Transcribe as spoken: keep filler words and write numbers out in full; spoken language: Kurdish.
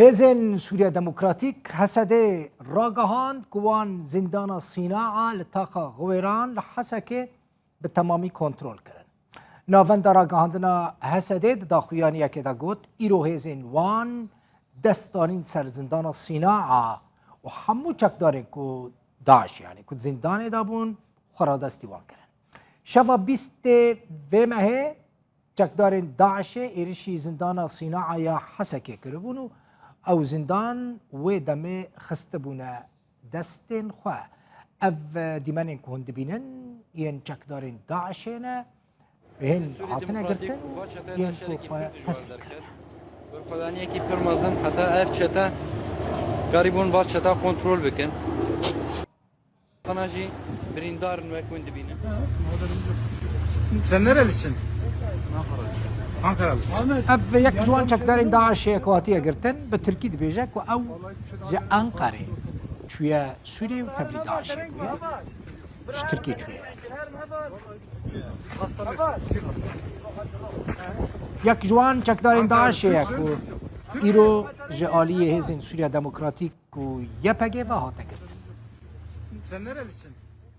Hêzên Sûriya Demokratîk, H S D, ragihand ku wan zîndana Sînaa li taxa Xiwêran li Hesekê bi temamî kontrol kirin. Navenda ragihandina H S D di daxuyaniyekê de got, îro hêzên wan dest danîn ser zîndana Sînaa û hemû çekdarên ku DAIŞ, yanî ku di zîndanê de bûn, xwe radestî wan kirin. Şeva bîstê vê mehê çekdarên DAIŞê êrişî zîndana Sînaa ya Hesekê kiribûn û ew zîndan wê demê xistibûne destên xwe. Ev dîmenên ku hûn dibînin yên çekdarên DAIŞê ne, yên hatine girtin û yên ku xwe teslîm kirine. Berxwedaniyekî pir mezin heta ev çete karîbûn va çeta kontrol bikin. Xana jî birîndar in wek hûn dibînin. Sen nerelisin? Ankaralısın. Ev yek ji wan çekdarên DAIŞê ku hatiye girtin, bi tirkî dibêje ku ew ji Ankarê çûye Sûriyê û tevlî DAIŞê bûye. Ji Tirkiyê çûye. Yek ji wan çekdarên DAIŞê ye ku îro ji aliyê Hêzên Sûriya Demokratîk û Y P G ve hate girtin. Sen nerelisin?